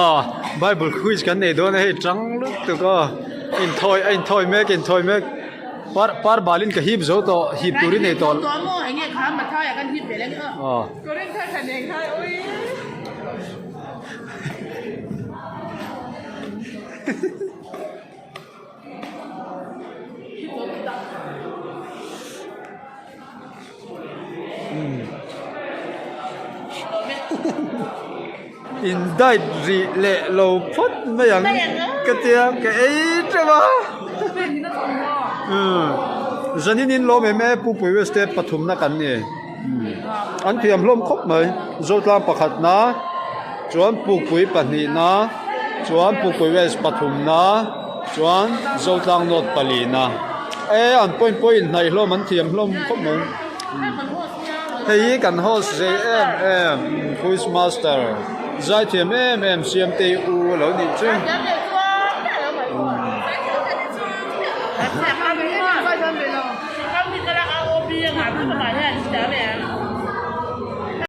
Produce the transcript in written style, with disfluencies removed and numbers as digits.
Aw bible quiz kan nei dawn a hei tang lutuk aw inthawi a inthawi mek inthawi mek par par balin ka hip zo tawh hip turin nei tawh aw. In diet rih leh lo phawt mai ang ka tia ka ei teuh a zanin in lawm em e Pupui West te pathumna kan ni an thiam hlawm khawp mai Zotlang pakhatna chuan Pukpui pahnihna chuan Pukpui West pathumna chuan Zotlang North palina. E an point pawh inhnaih hlawm an thiam hlawm khawp mai hei hi kan host zei em em quiz master zai thiam em em siamtei u alo nih chu